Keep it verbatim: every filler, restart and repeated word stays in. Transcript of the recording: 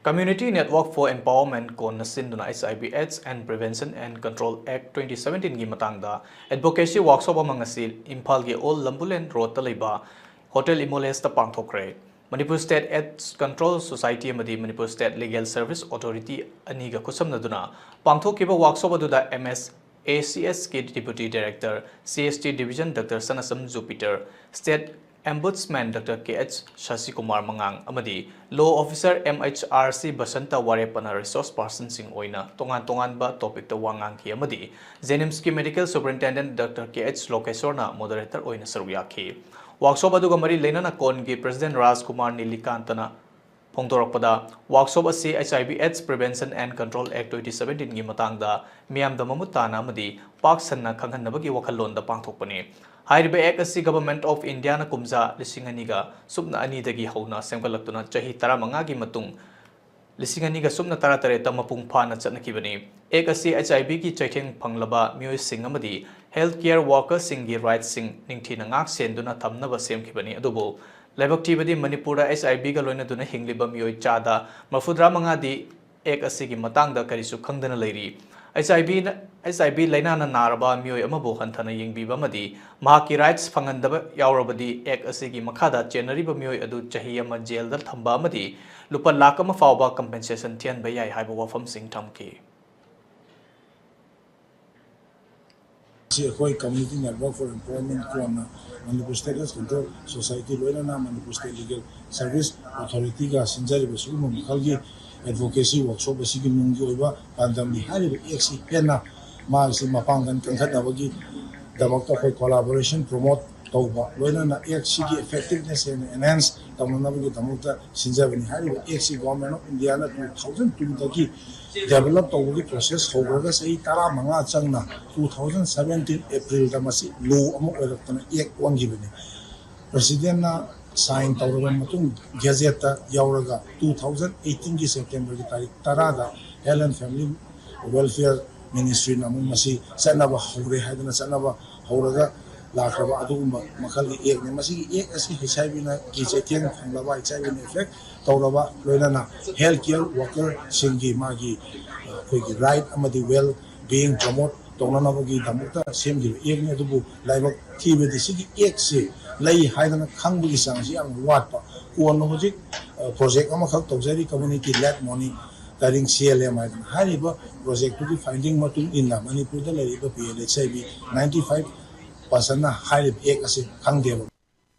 Community Network for Empowerment, ꯀꯣꯟꯅ ꯁꯤꯟꯗꯨꯅ H I V AIDS and Prevention and Control Act twenty seventeen ꯒꯤ ꯃꯇꯥꯡꯗ advocacy workshop ꯑꯃ ꯉꯁꯤ ꯏꯝꯐꯥꯜꯒꯤ ꯑꯣꯜ ꯂꯝꯕꯨꯂꯦꯟ ꯔꯣꯗꯇ ꯂꯩꯕ ꯍꯣꯇꯦꯜ ꯏꯃꯣꯂꯦꯁꯇ ꯄꯥꯡꯊꯣꯛꯈ꯭ꯔꯦ꯫ Manipur State AIDS Control Society ꯑꯃꯗꯤ Manipur State Legal Service Authority ꯑꯅꯤꯒ ꯈꯨꯠꯁꯝꯅꯗꯨꯅ ꯄꯥꯡꯊꯣꯛꯈꯤꯕ workshop ꯑꯗꯨꯗ M S A C S ꯀꯤ Deputy Director, C S T Division, Doctor Sanasam Jupiter, State Ombudsman Doctor K H Sashikumar ꯃꯉꯥꯡ ꯑꯃꯗꯤ Law Officer M H R C Basanta ꯋꯥꯔꯦꯞꯄꯅ resource personꯁꯤꯡ ꯑꯣꯏꯅ ꯇꯣꯉꯥꯟ ꯇꯣꯉꯥꯟꯕ topicꯇ ꯋꯥ ꯉꯥꯡꯈꯤ ꯑꯃꯗꯤ JNIMSꯀꯤ Medical Superintendent Doctor K H ꯂꯣꯀꯦꯁꯣꯔꯅ moderator ꯑꯣꯏꯅ ꯁꯔꯨꯛ ꯌꯥꯈꯤ꯫ Workshop ꯑꯗꯨꯒ ꯃꯔꯤ ꯂꯩꯅꯅ ꯀꯣꯟꯒꯤ President ꯔꯥꯖꯀꯨꯃꯥꯔ ꯅꯤꯂꯤꯀꯥꯟꯇꯅ ꯐꯣꯡꯗꯣꯔꯛꯄꯗ, workshop ꯑꯁꯤ H I V AIDS Prevention and Control Act twenty seventeen ꯒꯤ ꯃꯇꯥꯡꯗ ꯃꯤꯌꯥꯝꯗ ꯃꯃꯨꯠ ꯇꯥꯅ ꯑꯃꯗꯤ ꯄꯥꯛ ꯁꯟꯅ ꯈꯪꯍꯟꯅꯕꯒꯤ ꯋꯥꯈꯜꯂꯣꯟꯗ ꯄꯥꯡꯊꯣꯛꯄꯅꯤ꯫ ꯍꯥꯏꯔꯤꯕ Act ꯑꯁꯤ Government of Indiaꯅ ꯀꯨꯝꯖꯥ ꯂꯤꯁꯤꯡ ꯑꯅꯤꯒ ꯁꯨꯞꯅ ꯑꯅꯤꯗꯒꯤ ꯍꯧꯅ ꯁꯦꯝꯒꯠꯂꯛꯇꯨꯅ ꯆꯍꯤ ꯇꯔꯥꯃꯉꯥꯒꯤ ꯃꯇꯨꯡ ꯂꯤꯁꯤꯡ ꯑꯅꯤꯒ ꯁꯨꯞꯅ ꯇꯔꯥꯇꯔꯦꯠꯇ ꯃꯄꯨꯡ ꯐꯥꯅ ꯆꯠꯅꯈꯤꯕꯅꯤ꯫ Act ꯑꯁꯤ H I Vꯒꯤ ꯆꯩꯊꯦꯡ ꯐꯪꯂꯕ ꯃꯤꯑꯣꯏꯁꯤꯡ ꯑꯃꯗꯤ health care workerꯁꯤꯡꯒꯤ rightꯁꯤꯡ ꯅꯤꯡꯊꯤꯅ ꯉꯥꯛ ꯁꯦꯟꯗꯨꯅ ꯊꯝꯅꯕ ꯁꯦꯝꯈꯤꯕꯅꯤ꯫ ꯑꯗꯨꯕꯨ ꯂꯥꯏꯕꯛ ꯊꯤꯕꯗꯤ ꯃꯅꯤꯄꯨꯔꯗ H I Vꯒ ꯂꯣꯏꯅꯗꯨꯅ ꯍꯤꯡꯂꯤꯕ ꯃꯤꯑꯣꯏ ꯆꯥꯗ ꯃꯔꯤꯐꯨꯇꯔꯥ ꯃꯉꯥꯗꯤ Act ꯑꯁꯤꯒꯤ ꯃꯇꯥꯡꯗ ꯀꯔꯤꯁꯨ ꯈꯪꯗꯅ ꯂꯩꯔꯤ꯫ H I Vꯅ, H I V ꯂꯥꯏꯅꯥꯅ ꯅꯥꯔꯕ ꯃꯤꯑꯣꯏ ꯑꯃꯕꯨ ꯍꯟꯊꯅ ꯌꯦꯡꯕꯤꯕ ꯑꯃꯗꯤ ꯃꯍꯥꯛꯀꯤ rights ꯐꯪꯍꯟꯗꯕ ꯌꯥꯎꯔꯕꯗꯤ Act ꯑꯁꯤꯒꯤ ꯃꯈꯥꯗ ꯆꯦꯟꯅꯔꯤꯕ ꯃꯤꯑꯣꯏ ꯑꯗꯨ ꯆꯍꯤ ꯑꯃ ꯖꯦꯜꯗ ꯊꯝꯕ ꯑꯃꯗꯤ ꯂꯨꯄꯥ ꯂꯥꯈ ꯑꯃ ꯐꯥꯎꯕ compensation ꯊꯤꯍꯟꯕ ꯌꯥꯏ ꯍꯥꯏꯕ ꯋꯥꯐꯝꯁꯤꯡ ꯊꯝꯈꯤ꯫ ꯁꯤ ꯑꯩꯈꯣꯏ Community Network for Empowerment ꯀꯣꯟꯅ Manipur State AIDS Control Society ꯂꯣꯏꯅꯅ Manipur State Legal Service Authorityꯒ ꯁꯤꯟꯖꯔꯤꯕ ꯁꯤꯒꯨꯝꯕ ꯃꯈꯜꯒꯤ advocacy workshop ꯑꯁꯤꯒꯤ ꯅꯨꯡꯒꯤ ꯑꯣꯏꯕ ꯄꯥꯟꯗꯝꯗꯤ ꯍꯥꯏꯔꯤꯕ Actꯁꯤ ꯍꯦꯟꯅ ꯃꯥꯒꯤꯁꯤ ꯃꯄꯥꯡꯒꯜ ꯀꯟꯈꯠꯅꯕꯒꯤꯗꯃꯛꯇ ꯑꯩꯈꯣꯏ collaboration promote ꯇꯧꯕ, ꯂꯣꯏꯅꯅ Actꯁꯤꯒꯤ effectiveness ꯍꯦꯟꯅ enhance ꯇꯧꯅꯅꯕꯒꯤꯗꯃꯛꯇ ꯁꯤꯟꯖꯕꯅꯤ꯫ ꯍꯥꯏꯔꯤꯕ Actꯁꯤ Government of Indiaꯅ two thousand twoꯗꯒꯤ develop ꯇꯧꯕꯒꯤ process ꯍꯧꯈ꯭ꯔꯒ ꯆꯍꯤ ꯇꯔꯥꯃꯉꯥ ꯆꯪꯅ two thousand seventeen Aprilꯗ ꯃꯁꯤ law ꯑꯃ ꯑꯣꯏꯔꯛꯇꯅ Act ꯑꯣꯟꯈꯤꯕꯅꯤ꯫ Presidentꯅ sign ꯇꯧꯔꯕ ꯃꯇꯨꯡ Gazetteꯇ ꯌꯥꯎꯔꯒ two thousand eighteenꯒꯤ Septemberꯒꯤ ꯇꯥꯔꯤꯛ ꯇꯔꯥꯗ Health and Family Welfare Ministryꯅ ꯑꯃꯨꯛ ꯃꯁꯤ ꯆꯠꯅꯕ ꯍꯧꯔꯦ ꯍꯥꯏꯗꯅ ꯆꯠꯅꯕ ꯍꯧꯔꯒ ꯂꯥꯛꯈ꯭ꯔꯕ ꯑꯗꯨꯒꯨꯝꯕ ꯃꯈꯜꯒꯤ ꯑꯦꯛꯅꯤ꯫ ꯃꯁꯤꯒꯤ ꯑꯦꯛ ꯑꯁꯤ ꯍꯩꯁ ꯑꯥꯏ ꯚꯤꯅ ꯀꯤ ꯆꯩꯊꯦꯡ ꯐꯪꯂꯕ, ꯍꯩꯁ ꯑꯥꯏ ꯚꯤꯅ ꯏꯐꯦꯛ ꯇꯧꯔꯕ, ꯂꯣꯏꯅꯅ ꯍꯦꯜꯊ ꯀꯤꯌꯔ ꯋꯥꯀꯔꯁꯤꯡꯒꯤ ꯃꯥꯒꯤ, ꯑ, ꯑꯩꯈꯣꯏꯒꯤ ꯔꯥꯏꯠ ꯑꯃꯗꯤ ꯋꯦꯜ ꯕꯤꯌꯤꯡ ꯄ꯭ꯔꯣꯃꯣꯠ ꯇꯧꯅꯅꯕꯒꯤꯗꯃꯛꯇ ꯁꯦꯝꯈꯤꯕ ꯑꯦꯛꯅꯤ꯫ ꯑꯗꯨꯕꯨ ꯂꯥꯏꯕꯛ ꯊꯤꯕꯗꯤ ꯁꯤꯒꯤ ꯑꯦꯛꯁꯤ ꯂꯩ ꯍꯥꯏꯗꯅ ꯈꯪꯕꯒꯤ ꯆꯥꯡꯁꯤ ꯌꯥꯝꯅ ꯋꯥꯠꯄ꯫ ꯀꯣꯟꯅ ꯍꯧꯖꯤꯛ, ꯑ, ꯄ꯭ꯔꯣꯖꯦꯛ ꯑꯃꯈꯛ ꯇꯧꯖꯔꯤ, community led monitoring, C L M ꯍꯥꯏꯗꯅ꯫ ꯍꯥꯏꯔꯤꯕ ꯄ꯭ꯔꯣꯖꯦꯛꯇꯨꯒꯤ ꯐꯥꯏꯟꯗꯤꯡ ꯃꯇꯨꯡ ꯏꯟꯅ ꯃꯅꯤꯄꯨꯔꯗ ꯂꯩꯔꯤꯕ P L H I V ninety five ꯄꯥꯔꯁꯦꯟꯅ ꯍꯥꯏꯔꯤꯕ ꯑꯦꯛ ꯑꯁꯤ ꯈꯪꯗꯦꯕ꯫